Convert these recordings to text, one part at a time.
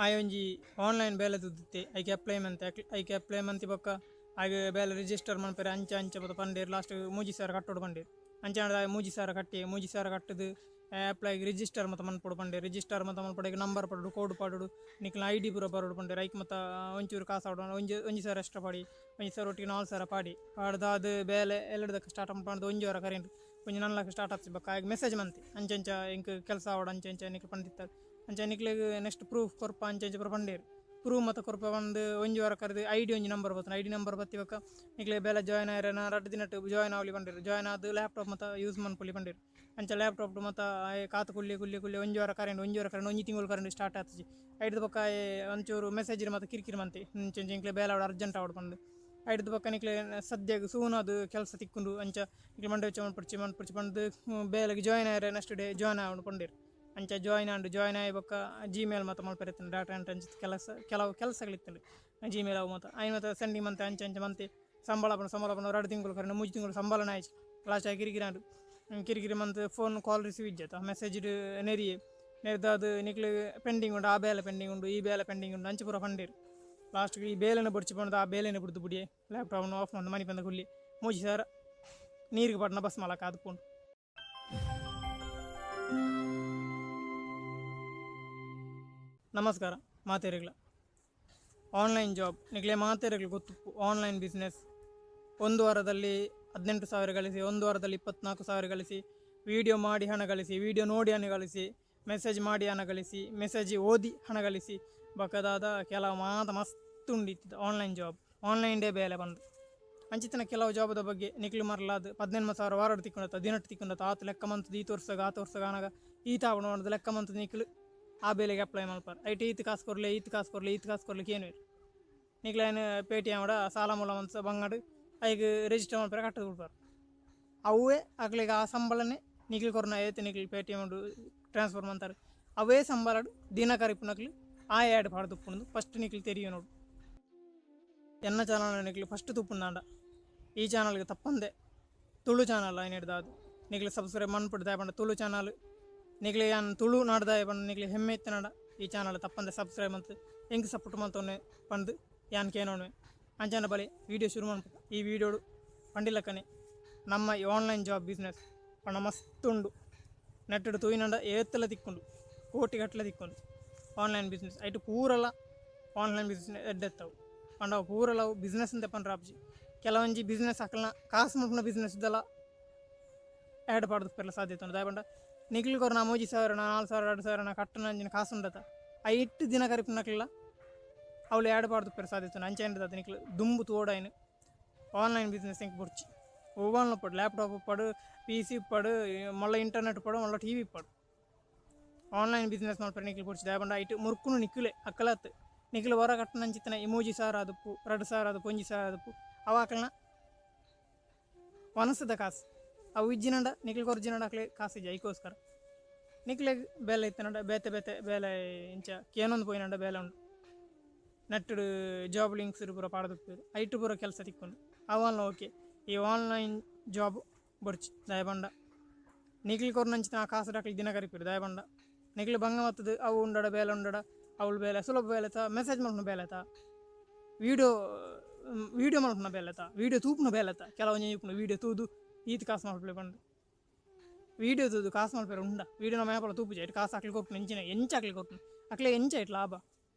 ಆಯೊಂಜಿ online ಬೇಲೆ ತುದಿತ್ತೆ ಐಕೆ apply ಮಂತೆ ಐಕೆ apply ಮಂತಿ ಬೊಕ್ಕ ಆಗ ಬೇಲೆ ರಿಜಿಸ್ಟರ್ ಮನ್ಪೆರೆ ಅಂಚ ಅಂಚ ಪದ ಪಂಡೇರ್ ಲಾಸ್ಟ್ 3000 ಕಟ್ಟೋಡು ಪಂಡೇರ್ ಅಂಚ 3000 ಕಟ್ಟಿ 3000 ಕಟ್ಟದು ಅಪ್ಲೈ ರಿಜಿಸ್ಟರ್ ಮತ ಮನ್ಪೊಡು ಪಂಡೇರ್ ರಿಜಿಸ್ಟರ್ ಮತ ಮನ್ಪೊಡು ನಂಬರ್ ಪಡೋಡು ಕೋಡ್ ಪಾಡೋಡು ನಿಕ್ಲ I D ಪೂರ ಬರೋಡು ಪಂಡೇರ್ ಐಕ್ ಮತ ಒಂಚೂರು ಕಾಸು ಆವಡು ಒಂಜಿ ಒಂಜಿ ಸಾವಿರ ಎಕ್ಸ್ಟ್ರಾ ಪಾಡಿ 1000 ಒಟ್ಟಿಗೆ 4000 ಪಾಡಿ ಪಾಡ್ದಾದ್ ಬೇಲೆ ಎಲ್ಲದಕ್ಕೆ ಸ್ಟಾರ್ಟ್ ಪಂಡ್ದು ಒಂಜಿ ವಾರ ಕರೆಂಟ್ ಒಂಜಿ 4 ಲಕ್ಷ ಸ್ಟಾರ್ಟ್ ಆತು ಬೊಕ್ಕ ಆಗ ಮೆಸೇಜ್ ಮಂತಿ ಅಂಚ ಅಂಚ ಇಂಕ್ ಕೆಲಸ ಆವಡು ಅಂಚ ಅಂಚ ನಿಕ್ಲು ಪಂಡಿತ್ತಾರೆ ಅಂಚ ನಿಕ್ಲೆಗ್ ನೆಕ್ಸ್ಟ್ ಪ್ರೂಫ್ ಕೊರ್ಪ ಅಂಚ ಅಂಚ ಪೂರ ಪಂಡೇರ್ ಪ್ರೂಫ್ ಮತ ಕೊರ್ಪ ಬಂದು ಒಂಜಿ ವಾರ ಕರೆದು I D ಒಂಜಿ ನಂಬರ್ ಬರ್ತದೆ I D number ಬತ್ತಿ ಬೊಕ್ಕ ನಿಕ್ಲೆ ಬೇಲೆ ಜಾಯ್ನ್ ಆಯ್ರೆ ನಾ 2 ದಿನಟ್ ಜಾಯ್ನ್ ಆವಲಿ ಪಂಡೇರ್ ಜಾಯ್ನ್ ಆದ್ ಲ್ಯಾಪ್ಟಾಪ್ ಮತ ಯೂಸ್ ಮನ್ಪೊಲಿ ಪಂಡೇರ್ ಅಂಚ ಲ್ಯಾಪ್ಟಾಪ್ ಮತ ಕಾತು ಕುಲ್ಲಿ ಕುಲ್ಲಿ ಕುಲ್ಲಿ ಒಂಜಿ ವಾರ ಕರೆಂಟ್ ಒಂಜಿ ವಾರ ಕರೆಂಟ್ ಒಂಜಿ ತಿಂಗಳು ಕರೆಂಟ್ ಸ್ಟಾರ್ಟ್ ಆತಜಿ ಐಡ್ದು ಬೊಕ್ಕ ಒಂಚೂರು ಮೆಸೇಜ್ ಮತ ಕಿರಿಕಿರಿ ಮಂತೆ ಅಂಚ ಇಂಕ್ಲೆ ಬೇಲೆ ಆವಡ್ ಅರ್ಜೆಂಟ್ ಆವಡ್ ಪಂದ್ ಐಡ್ದು ಬೊಕ್ಕ ನಿಕ್ಲೆ ಸದ್ಯಗ್ ಸೂನಾದ್ ಕೆಲಸ ತಿಕ್ಕುಂಡು ಅಂಚ ನಿಕ್ಲೆ ಮಂಡೆ ಬೆಚ್ಚ ಮನ್ಪೊಡ್ಚಿ ಮನ್ಪೊಡ್ಚಿ ಪಂದ್ ಬೇಲೆಗ್ ಜಾಯ್ನ್ ಆಯ್ರೆ ನೆಕ್ಸ್ಟ್ ಡೇ ಜಾಯ್ನ್ ಆವಡ್ ಪಂಡೇರ್ ಅಂಚ ಜಾಯ್ನ್ ಆಂಡ್ ಜಾಯ್ನ್ ಆಯಿ ಬೊಕ್ಕ ಜಿಮೇಲ್ ಮತ ಮಲ್ಪೆರೆ ಇತ್ತುಂಡು ಡಾಟಾ ಎಂಟ್ರಿ ಅಂಚ ಕೆಲಸ ಕೆಲವು ಕೆಲಸಗಳಿತ್ತುಂಡು ಜಿಮೇಲ್ ಅವು ಮತ ಐನ್ ಮತ ಸೆಂಡಿಂಗ್ ಮಂತೆ ಅಂಚ ಅಂಚ ಮಂತೆ ಸಂಬಳ ಪಂಡ ಸಂಬಳ ಪಂಡ 2 ತಿಂಗಳು ಕರೆಂಟ್ 3 ತಿಂಗಳು ಸಂಬಳನ ಆಯ್ತು ಲಾಸ್ಟ್ ಆಗಿ ಕಿರಿಕಿರಿ ಆಂಡ್ ಕಿರಿಕಿರಿ ಮಂತ್ ಫೋನ್ ಕಾಲ್ ರಿಸೀವ್ ಇಜ್ಜತ ಮೆಸೇಜ್ ನೆರಿಯೆ ನೆರ್ದಾದ್ ನಿಕ್ಲು ಪೆಂಡಿಂಗ್ ಉಂಡು ಆ ಬೇಲೆ ಪೆಂಡಿಂಗ್ ಉಂಡು ಈ ಬೇಲೆ ಪೆಂಡಿಂಗ್ ಉಂಡು ಅಂಚ ಪೂರ ಪಂಡೇರ್ ಲಾಸ್ಟ್ ಈ ಬೇಲೆನ ಬೊಡ್ಚಿ ಪಂಡ್ದು ಆ ಬೇಲೆನ ಬುಡ್ದು ಬುಡಿಯೆ ಲ್ಯಾಪ್ಟಾಪ್ನ ಆಫ್ ಮಂದು ಮನಿ ಪಂದ ಕುಲ್ಲಿ 3000 ನೀರಿಗೆ ಪಡ್ನ ಬಸ್ ಮಲಕ ಅದು ಪೋಂಡು. ನಮಸ್ಕಾರ ಮಾತೇರಿಗಳ ಆನ್ಲೈನ್ ಜಾಬ್ ನಿಕ್ಲೆ ಮಾತೇರಿಗಳು ಗೊತ್ತು. ಆನ್ಲೈನ್ ಬಿಸ್ನೆಸ್ ಒಂದು ವಾರದಲ್ಲಿ 18,000 ಗಳಿಸಿ, ಒಂದು ವಾರದಲ್ಲಿ 24,000 ಗಳಿಸಿ, ವಿಡಿಯೋ ಮಾಡಿ ಹಣ ಗಳಿಸಿ, ವಿಡಿಯೋ ನೋಡಿ ಹಣ ಗಳಿಸಿ, ಮೆಸೇಜ್ ಮಾಡಿ ಹಣ ಗಳಿಸಿ, ಮೆಸೇಜ್ ಓದಿ ಹಣ ಗಳಿಸಿ ಬಕದಾದ ಕೆಲವು ಮಾತು ಮಸ್ತ್ ಉಂಡಿತ್ತು ಆನ್ಲೈನ್ ಜಾಬ್ ಆನ್ಲೈನ್ ಡೇ ಬೇಲೆ ಬಂದು ಅಂಚಿತನ ಕೆಲವು ಜಾಬದ ಬಗ್ಗೆ ನಿಕ್ಲು ಮರಲಾದ 18,000 ವಾರಡು ತಿಕ್ಕೊಂಡತ್ತ ದಿನಟ್ಟು ತಿಕ್ಕೊಂಡತ್ತ ಆತ ಲೆಕ್ಕ ಮಂತದ್ದು ಈತ ವರ್ಷಗ ಆತ ವರ್ಷಗ ಆನಾಗ ಈತ ಆವಣ ಲೆಕ್ಕ ಮಂತದ್ದು ನಿಕ್ಲು ಆ ಬೇಲೆಗೆ ಅಪ್ಲೈ ಮಲ್ಪಾರ ಐಟ್ ಈತ ಕಾಸು ಕೊರಲಿ ಈತ ಕಾಸು ಕೊರಲಿ ಈತ ಕಾಸು ಕೊರ್ಲಿಕ್ಕೆ ಏನು ನಿಕ್ಲೇನು ಪೇಟಿಎಮ್ ಸಾಲ ಮೂಲ ಮಂತ ಬಂಗಾಡು ಐಗ ರಿಜಿಸ್ಟರ್ ಮಲ್ಪಾರ ಕಟ್ಟದು ಕೊಡ್ಪಾರ ಅವೇ ಅಕ್ಲಿಗೆ ಆ ಸಂಬಳನೇ ನಿಕ್ಲು ಕೊರೋನಾ ಏತು ನಿಕ್ಲು ಪೇಟಿಎಮ್ ಟ್ರಾನ್ಸ್ಫರ್ ಮಂತಾರೆ ಅವೇ ಸಂಬಳಡು ದಿನ ಕರಿಪುನಕ್ಲು ಆ ಆ್ಯಡ್ ಪಾಡ್ದು ತುಪ್ಪುಂಡು ಫಸ್ಟ್ ನಿಕ್ಲು ತೆರಿಯೋ ನೋಡು. ಎನ್ನ ಚಾನಲ್ ನಿಕ್ಲು ಫಸ್ಟ್ ತುಪ್ಪುಂದಾಂಡ ಈ ಚಾನಲ್ಗೆ ತಪ್ಪಂದೆ ತುಳು ಚಾನಲ್ ಐನ್ ಹಿಡ್ದಾದು ನಿಕ್ಲು ಸಬ್ಸ್ಕ್ರೈಬ್ ಮನ್ಪುಡ್ದಾಯ ಪಂಡ ತುಳು ಚಾನಲ್ ನಿಕ್ಲೆ ಯಾನ್ ತುಳು ನಾಡ್ದಾಯ ಪಂಡ ನಿಕ್ಲೆ ಹೆಮ್ಮೆ ಇತ್ತನಾಡ ಈ ಚಾನಲ್ ತಪ್ಪಂದೆ ಸಬ್ಸ್ಕ್ರೈಬ್ ಮಂತ್ ಎಂಕ್ ಸಪೋರ್ಟ್ ಮಂತವನೆ ಪಂದು ಯಾನ್ ಕೇನೋಣೆ ಅಂಚನ ಬಲಿ ವೀಡಿಯೋ ಶುರು ಮನ್ಪು. ಈ ವೀಡಿಯೋಡು ಪಂಡಿಲಕ್ಕನೆ ನಮ್ಮ ಈ ಆನ್ಲೈನ್ ಜಾಬ್ ಬಿಸ್ನೆಸ್ ಪಂಡ ಮಸ್ತ್ ಉಂಡು ನೆಟ್ಟಡು ತೂಯಿನಂಡ ಏತ್ತಲ ತಿಕ್ಕೊಂಡು ಕೋಟಿಗಟ್ಟಲೆ ತಿಕ್ಕೊಂಡು ಆನ್ಲೈನ್ ಬಿಸ್ನೆಸ್ ಐಟು ಪೂರಲ ಆನ್ಲೈನ್ ಬಿಸ್ನೆಸ್ ಎಡ್ಡೆತ್ತವು ಪಂಡ ಅವು ಪೂರಲ ಅವು ಬಿಸ್ನೆಸ್ ಅಂತ ಪಂಡ್ರ ಆಪ್ಜಿ ಕೆಲವೊಂಜಿ ಬಿಸ್ನೆಸ್ ಅಕಲ್ನ ಕಾಸು ಮಲ್ಪುನ ಬಿಸ್ನೆಸ್ ಇದ್ದಲ್ಲ ಆ್ಯಡ್ ಪಾಡ್ದು ಪೆರ್ಲ ಸಾಧ್ಯತೆ ಉಂಡು. ದಾಯ ಪಂಡ ನಿಕ್ಲು ಕೊರ್ನ 3000 4000 2000 ಕಟ್ಟನ ಅಂಚಿನ ಕಾಸು ಉಂಡತ ಆ ಇಟ್ಟು ದಿನ ಕರಿಪುನಕ್ಲೆಲ್ಲ ಅವಳು ಆ್ಯಡ್ ಪಾಡ್ದು ಪೆರ ಸಾಧ್ಯತೆ ಉಂಡು. ಅಂಚ ಏನಿದೆ ನಿಕ್ಲು ದುಂಬು ತೋಡಾಯಿನ ಆನ್ಲೈನ್ ಬಿಸ್ನೆಸ್ ಎಂಕ್ ಬೊಡ್ಚಿ ಒವ್ವಾನ್ಲ ಪಡು ಲ್ಯಾಪ್ಟಾಪ್ ಪಡು ಪಿ ಸಿ ಪಡು ಮಲ್ಲ ಇಂಟರ್ನೆಟ್ ಪಡು ಮಲ್ಲ ಟಿ ವಿ ಪಡು ಆನ್ಲೈನ್ ಬಿಸ್ನೆಸ್ ಮಲ್ಪರೆ ನಿಕ್ಲು ಬೊಡ್ಚಿ. ದಾಯ ಪಂಡ ಐಟ್ ಮುರ್ಕುನು ನಿಕ್ಲೆ ಅಕ್ಕಲತ್ ನಿಕ್ಲು ಹೊರ ಕಟ್ಟನ ಅಂಚಿತ್ತನ ಈ 3000 ಆದಪ್ಪು 2000 ಆದಪ್ಪು 1000 ಆದಪ್ಪು ಅವ ಅಕಲ್ನ ವನಸದ ಕಾಸು ಅವು ಇಜ್ಜಿನಂಡ ನಿಕ್ಲು ಕೊರ್ಜಿನಂಡ ಅಕ್ಲೆ ಕಾಸು ಇಜ್ಜಿ. ಐಕೋಸ್ಕರ ನಿಕ್ಲೆಗ್ ಬೇಲೆ ಇತ್ತನಂಡ ಬೇತೆ ಬೇತೆ ಬೇಲೆ ಇಂಚ ಕೇನೊಂದು ಪೋಯಿನಂಡ ಬೇಲೆ ಉಂಡು ನೆಟ್ಟಡು ಜಾಬ್ ಲಿಂಕ್ಸ್ ಪೂರ ಪಾಡ್ದು ಐಟು ಪೂರ ಕೆಲಸ ತಿಕ್ಕೊಂಡು ಅವಲ್ಲ ಓಕೆ ಈ ಆನ್ಲೈನ್ ಜಾಬ್ ಬೊಡ್ಚಿ. ದಯಬಂಡ ನಿಕ್ಲು ಕೊರ್ನಂಚಿನ ಆ ಕಾಸು ಡಾಕ್ಲಿ ದಿನ ಕರಿಪಿರು. ದಯಬಂಡ ನಿಕ್ಲು ಬಂಗ ಮತ್ತದು ಅವು ಉಂಡಡ ಬೇಲೆ ಉಂಡಡ ಅವಳು ಬೇಲೆ ಸುಲಭ ಬೇಲೆ ತ ಮೆಸೇಜ್ ಮಲ್ಪುನ ಬೇಲೆ ತ ವೀಡಿಯೋ ವೀಡಿಯೋ ಮಲ್ಪುನ ಬೇಲೆ ತ ವೀಡಿಯೋ ತೂಪುನ ಬೇಲೆ ತ ಕೆಲವೊಂಜಿ ಇಪ್ಪುನ ವೀಡಿಯೋ ತೂದು ಈತ ಕಾಸು ಮಲ್ಪಲೆ ಪಂಡು ವೀಡಿಯೋ ತೂದು ಕಾಸು ಮಲ್ಪೆರೆ ಉಂಡ ವೀಡಿಯೋ ನಮ್ಮ ಯಾಪಲ ತೂಪುಜ ಇಟ್ಟು ಕಾಸು ಅಕ್ಲಿ ಕೊರ್ಪುನ ಎಂಚಿನ ಎಂಚ ಅಕ್ಲಿ ಕೊರ್ಪುನ ಅಕ್ಲೆ ಎಂಚ ಇಟ್ಟು ಲಾಭ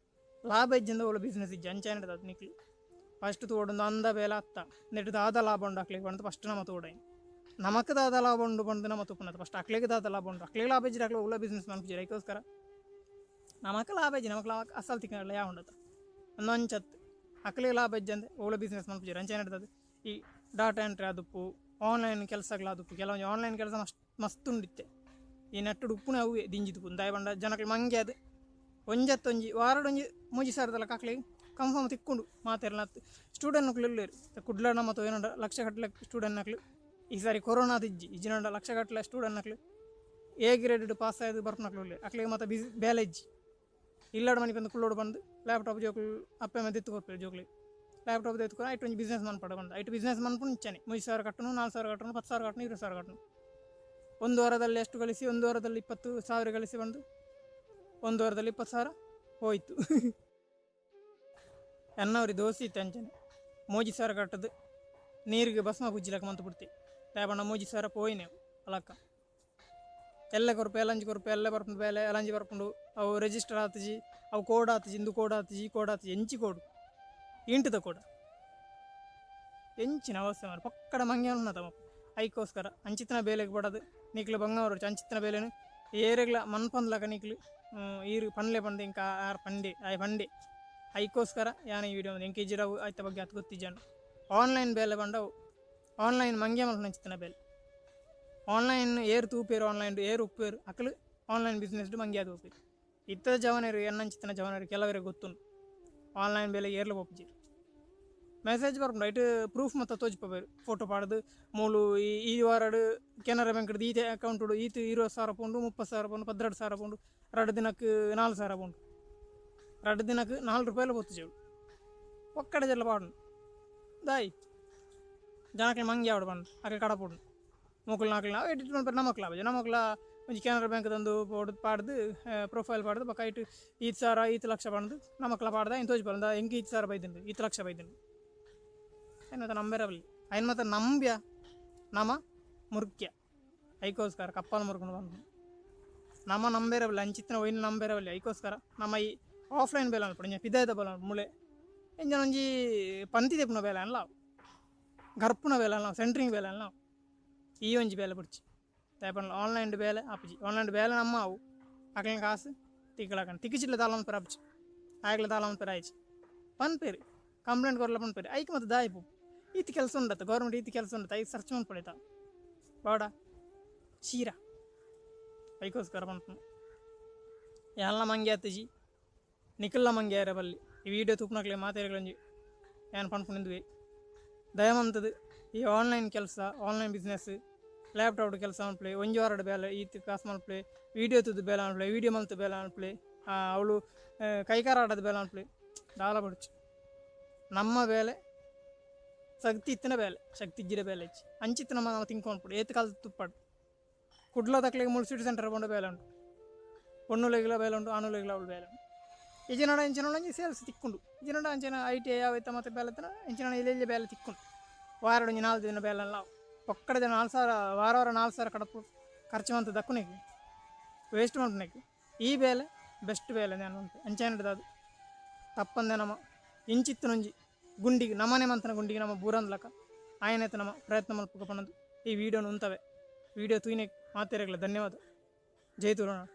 ಲಾಭ ಇಜ್ಜಂದ ಅವಳ ಬಿಸ್ನೆಸ್ ಇಜ್ಜಿ ಅಂಚ ಏನಿರ್ತದೆ ಅದು ನಿಕ್ಲು ಫಸ್ಟ್ ತೋಡೊಂದು ಅಂದ ಬೇಲೆ ಅತ್ತ ನೆಟ್ಟು ದಾದ ಲಾಭ ಉಂಡು ಅಕ್ಲಿಗೆ ಪಂಡ್ದು ಫಸ್ಟ್ ನಮ್ಮ ತೋಡೈನ್ ನಮಕ್ ದಾದ ಲಾಭ ಉಂಡು ಪಂಡ್ದು ನಮ್ಮ ತೂಪುನದ ಫಸ್ಟ್ ಅಕ್ಲಿಗೆ ದಾದ ಲಾಭ ಉಂಡು ಅಕ್ಲಿಗೆ ಲಾಭ ಇಜ್ಜಿ ಅಕ್ಲೆ ಉള്ള ಬಿಸ್ನೆಸ್ ಮನ್ಪುಜಿ. ಐಕೋಸ್ಕರ ನಮಕ್ ಲಾಭ ಇಜ್ಜಿ ನಮಕ್ ಲಾಭ ಅಸಲ್ ತಿಕ್ಕಲ್ಲ ಯಾವ ಉಂಡತ ಒಂದು ಅಂಚತ್ತು ಅಕ್ಲಿಗೆ ಲಾಭ ಇಜ್ಜಂದೆ ಒಳ್ಳೆ ಬಿಸ್ನೆಸ್ ಮನ್ಪುಜಿ. ಅಂಚ ಏನಿರ್ತದೆ ಈ ಡಾಟಾ ಎಂಟ್ರಿ ಆದಪ್ಪು ಆನ್ಲೈನ್ ಕೆಲಸಗಳಾದಪ್ಪು ಕೆಲವೊಂದು ಆನ್ಲೈನ್ ಕೆಲಸ ಮಸ್ತ್ ಮಸ್ತ್ ಉಂಡಿತ್ತೆ ಈ ನೆಟ್ಟುಡು ಉಪ್ಪುನ ಅವೇ ದಿಂಜಿದುಪ್ಪು ದಾಯ ಪಂಡ ಜನಕ್ಲು ಮಂಗೆ ಅದು ಒಂಜತ್ತೊಂಜಿ ವಾರಡೊಂಜಿ 3000 ಅಕ್ಲಿ ಕನ್ಫರ್ಮ್ ತಿಕ್ಕೊಂಡು ಮಾತೆರ್ಲ ಸ್ಟೂಡೆಂಟ್ ನಕ್ಲು ಇಲ್ಲೇರು ಕುಡ್ಲ ನಮ್ಮ ಏನಂಡ ಲಕ್ಷ ಗಟ್ಟಲೆ ಸ್ಟೂಡೆಂಟ್ ನಕ್ಲು ಈ ಸಾರಿ ಕೊರೋನಾದ ಇಜ್ಜಿ ಇಜ್ಜಿನಂಡ ಲಕ್ಷ ಗಟ್ಟಲೆ ಸ್ಟೂಡೆಂಟ್ ನಕ್ಲು ಎ ಗ್ರೇಡ್ ಪಾಸ್ ಆಯ್ದು ಬರ್ಪನಕ್ಲು ಇಲ್ಲೇರು ಅಕ್ಲಿಗೆ ಮತ್ತೆ ಬಿಸಿ ಬೇಲೆ ಇಜ್ಜಿ ಇಲ್ಲಾಡು ಮನೆ ಬಂದು ಕುಳ್ಳೋಡು ಬಂದು ಲ್ಯಾಪ್ಟಾಪ್ ಜೋಕ್ಲು ಅಪ್ಪೆ ಮತ್ತೆ ಎತ್ತು ಕೊರ್ಪೇರು ಜೋಕ್ಲಿ ಲ್ಯಾಪ್ಟಾಪ್ ಎತ್ಕೊಂಡು ಐಟು ಒಂಜಿ ಬಿಸ್ನೆಸ್ ಮನ್ಪಡ ಬಂದು ಐಟು ಬಿಸ್ನೆಸ್ ಮನ್ಪುನ ಇಚ್ಚಾನೆ 3000 ಕಟ್ಟನು 4000 ಕಟ್ಟನು 10,000 ಕಟ್ಟನು 20,000 ಕಟ್ಟನು ಒಂದು ವಾರದಲ್ಲಿ ಎಷ್ಟು ಗಳಿಸಿ ಒಂದು ವಾರದಲ್ಲಿ 20,000 ಗಳಿಸಿ ಬಂದು ಒಂದು ವಾರದಲ್ಲಿ 20,000 ಹೋಯ್ತು. ಎನ್ನವರಿ ದೋಸೆ ಇತ್ತು ಅಂಚನೆ 3000 ಕಟ್ಟದು ನೀರಿಗೆ ಭಸ್ಮ ಪುಜ್ಜಿಲಕ ಮಂತು ಬಿಡ್ತಿ ದಾಯಪಂಡ 3000 ಪೋಯಿನೆ ಅಲಕ್ಕ. ಎಲ್ಲ ಕೊರ್ಪು ಎಲ್ಲಂಜಿ ಕೊರ್ಪು ಎಲ್ಲ ಬರ್ಪುಂಡು ಬೇಲೆ ಎಲ್ಲಂಜಿ ಬರ್ಪುಂಡು. ಅವು ರಿಜಿಸ್ಟರ್ ಆತಜಿ, ಅವು ಕೋಡ್ ಆತಜಿ, ಇಂದು ಕೋಡ್ ಆತಜಿ, ಈ ಕೋಡ್ ಆತಜಿ, ಎಂಚಿ ಕೋಡು ಇಂಟದ ಕೋಡ ಎಂಚಿನ ಅವಸ್ಥೆ ಮಾರ್ರೆ. ಪಕ್ಕಡ ಮಂಗೆ ತಮ್ಮ ಐಕೋಸ್ಕರ ಅಂಚಿತನ ಬೇಲೆಗೆ ಬಡದು ನಿಕ್ಲು ಬಂಗಾರ ಅಂಚಿತನ ಬೇಲೆನು ಏರೆಗ್ಲ ಮನ್ಪಂದ್ಲಕ ನಿಕ್ಲು ಈರು ಪನ್ಲೆ ಪಂದು ಇಂಕ ಆರ್ ಪಂಡೆ ಆಯ್ ಪಂಡೆ ಐಕೋಸ್ಕರ ಯಾನ ಈ ವಿಡಿಯೋ ಎಂಕ ಇಜ್ಜಿಡವು ಐತ ಬಗ್ಗೆ ಅತ್ ಗೊತ್ತಿಜ್ಜಾನು. ಆನ್ಲೈನ್ ಬೇಲೆ ಬಂಡವು ಆನ್ಲೈನ್ ಮಂಗೆ ಮಲ್ಪುನಂಚಿತ್ತಿನ ಬೇಲೆ. ಆನ್ಲೈನ್ ಏರ್ ತೂಪೇರು ಆನ್ಲೈನ್ ಏರ್ ಉಪ್ಪೇರು ಅಕಲು ಆನ್ಲೈನ್ ಬಿಸ್ನೆಸ್ ಮಂಗೆ ಅದು ಉಪ್ಪೇರು. ಇತ್ತ ಜವನರು ಎನ್ನಂಚಿತ್ತಿನ ಜವನರು ಕೆಲವರಿಗೆ ಗೊತ್ತುಂಡು ಆನ್ಲೈನ್ ಬೇಲೆ ಏರ್ಲ ಪೋಪುಜೆರ್. ಮೆಸೇಜ್ ಬರ್ಪುಂಡು ಐಟ್ ಪ್ರೂಫ್ ಮತ್ತ ತೋಜಿಪಬೇರು ಫೋಟೋ ಪಾಡ್ದು ಮೂಲು ಈ ಈ ವಾರಡ್ ಕೆನರಾ ಬ್ಯಾಂಕ್ ಈತೆ ಅಕೌಂಟುಡು ಈತ್ 20,000 ಪೋಂಡು, 30,000 ಪೋಂಡು, 12,000 ಪೋಂಡು, 2 ದಿನಕ್ಕೆ 4,000 ಪೋಂಡು, 2 ದಿನಕ್ಕೆ 4 ರೂಪಾಯಿಲ ಪೊತ್ತುಜೆವು ಒಕ್ಕಡೆ ಜಲ್ಲ ಪಾಡುಂಡು ದಾಯಿ ಜನಕ್ಲೆ ಮಂಗೆ ಆವಡ್ ಪಂಡ್ ಅಕಲ್ ಕಡಪುಂಡು ಮೊಕುಲು ನಾಕುಲು ಅವು ಎಡಿಟ್ ಮನ್ಪೆರ್ ನಮಕ್ಲ ಆಪುಜಿ. ನಮಕ್ಲ ಒಂಜಿ ಕೆನರಾ ಬ್ಯಾಂಕ್ ದಂದು ಪೋಡು ಪಾಡ್ದು ಪ್ರೊಫೈಲ್ ಪಾಡ್ದು ಬೊಕ ಐಟ್ ಈತ್ ಸಾವಿರ ಈತ್ ಲಕ್ಷ ಪಂಡ್ದು ನಮಕ್ಲ ಪಾಡ್ದು ಐನ್ ತೋಜಿಪಾಲ ಎಂಕ್ ಈತ್ ಸಾವಿರ ಬೈದುಂಡು ಈತ್ ಲಕ್ಷ ಬೈದುಂಡು. ಐನ್ ಮಾತ ನಂಬೆರೆ ಬಲ್ಲಿ ಐನ್ ಮಾತ ನಂಬ್ಯ ನಮ ಮುರ್ಕ್ಯ ಐಕೋಸ್ಕರ ಕಪ್ಪಲ್ ಮುರ್ಕೊಂಡು ಬಂದು ನಮ ನಂಬೆರೆ ಬಲ್ಲಿ ಅಂಚಿತ್ತಿನ ಒಯ್ನ್ ನಂಬೆರೆ ಬಲ್ಲಿ ಐಕೋಸ್ಕರ ನಮ ಈ ಆಫ್ಲೈನ್ ಬೇಲೆ ಮನ್ಪೊಡು ಇಂಚ ಪಿದಾಯ್ದ ಬೇಲೆ ಮುಳೆ ಇಂಚನ ಒಂಜಿ ಪಂತಿ ದೆಪ್ಪುನ ಬೇಲೆ ಅನ್ಲ ಗರ್ಪುನ ಬೇಲೆ ಅನ್ಲ ಸೆಂಟ್ರಿಂಗ್ ಬೇಲೆ ಅನ್ಲ ಈ ಒಂಜಿ ಬೇಲೆ ಬುಡ್ಚಿ ದಾಯೆ ಪಂಡ ಆನ್ಲೈನ್ ಬೇಲೆ ಆಪುಜಿ. ಆನ್ಲೈನ್ ಬೇಲೆ ನಮ್ಮ ಅವು ಅಕ್ಲೆನ ಕಾಸು ತಿಕ್ಕಲಾಕಂಡು ತಿಕ್ಕಿಚಿಡ್ಲ ದಾಲ ಮನ್ಪೆರೆ ಆಪುಜಿ ಆಯ್ಗ್ಲ ದಾಲ ಮನ್ಪೆರೆ ಆಯ್ಜಿ ಪನ್ಪೆರ್ ಕಂಪ್ಲೇಂಟ್ ಕೊರ್ಲ ಪನ್ಪೆರ್ ಐಕ್ ಮಾತ ದಾಯೆ ಪೋಪು. ಈತ್ ಕೆಲಸ ಉಂಡತ್ತ ಗೌರ್ಮೆಂಟ್ ಈತ್ ಕೆಲಸ ಉಂಡತ್ತ ಐಕ್ ಸರ್ಚ್ ಮನ್ಪೊಡೈತ ಬೋಡ ಚೀರ ಐಕೋಸ್ಕರ ಪನ್ಪುನು ಯಾನ್ಲ ಮಂಗೆ ಆತುಜಿ ನಿಕುಲ್ಲ ಮಂಗೆ ಆಯೆರೆ ಬಲ್ಲಿ. ಈ ವಿಡಿಯೋ ತೂಪುನಕ್ಲೆ ಮಾತೆರೆಗ್ಲ ಒಂಜಿ ಯಾನ್ ಪನ್ಪುನ ಇಂದುವೆ ದಯಮಂತದು ಈ ಆನ್ಲೈನ್ ಕೆಲಸ ಆನ್ಲೈನ್ ಬಿಸ್ನೆಸ್ ಲ್ಯಾಪ್ಟಾಪ್ ಕೆಲಸ ಮನ್ಪುಲೆ ಒಂಜಿ ವಾರಡ್ ಬೇಲೆ ಈತ್ ಕಾಸು ಮನ್ಪುಲೆ ವಿಡಿಯೋ ತೂದು ಬೇಲೆ ಮನ್ಪುಲೆ ವಿಡಿಯೋ ಮಲ್ತ್ ಬೇಲೆ ಮನ್ಪುಲೆ ಅವಳು ಕೈಕಾರ ಆಡೋದು ಬೇಲೆ ಮನ್ಪುಲೆ ದಾಲ ಬೊಡ್ಚಿ. ನಮ್ಮ ಬೇಲೆ ಶಕ್ತಿ ಇತ್ತಿನ ಬೇಲೆ ಶಕ್ತಿ ಇಜ್ಜಿಡ ಬೇಲೆ ಇಜ್ಜಿ ಅಂಚಿತ್ತಿನ ನಮ್ಮ ತಿಂಕ್ ಮನ್ಪೊಡು ಏತ್ ಕಲ್ತ್ ತುಪ್ಪಡು. ಕುಡ್ಲದಕ್ಲೆಗ್ ಮೂಲು ಸಿಟಿ ಸೆಂಟರ್ ಪೋಂಡ ಬೇಲೆ ಉಂಡು ಪೊಣ್ಣುಲೆಗ್ಲ ಬೇಲೆ ಉಂಡು ಆಣುಲೆಗ್ಲ ಅವಳು ಬೇಲೆ ಉಂಡು. ಇಜಿನಡ ಇಂಚಿನ ಒಂಜಿ ಸೇಲ್ಸ್ ತಿಕ್ಕುಂಡು ಇಜಿನಡ ಅಂಚಿನ I T I ಅವೆತ್ತ ಮಾತ ಬೇಲೆ ಇತ್ತಿನ ಇಂಚಿನ ಎಲ್ಲೆಲ್ಲಿ ಬೇಲೆ ತಿಕ್ಕುಂಡು. ವಾರಡ್ ಒಂಜಿ 4 ದಿನ ಬೇಲೆ ಅಲ್ಲ ಪೊಕ್ಕಡೆ ದಿನ 4,000 ವಾರ ವಾರ 4,000 ಕಡಪು ಖರ್ಚು ಮಂತ್ ದಕ್ಕುನೆಗ್ ವೇಸ್ಟ್ ಮನ್ಪುನೆಗ್ ಈ ಬೇಲೆ ಬೆಸ್ಟ್ ಬೇಲೆ ಯಾನ್ ಪನ್ಪೆ. ಅಂಚಾಯಿನಡ್ದ್ ಅದು ತಪ್ಪಂದೆ ನಮ ಇಂಚಿತ್ತಿನೊಂಜಿ ಗುಂಡಿಗೆ ನಮನೆ ಮಂತನ ಗುಂಡಿಗೆ ನಮ ಬೂರಂದ್ಲಕ ಆಯನೈತೆ ನಮ ಪ್ರಯತ್ನ ಮಲ್ಪುಗ ಪನೊಂದು ಈ ವಿಡಿಯೋನು ಉಂತವೆ. ವಿಡಿಯೋ ತೂಯಿನೆಕ್ ಮಾತೆರೆಗ್ಲ ಧನ್ಯವಾದ. ಜೈ ತುಳುನಾಡ್.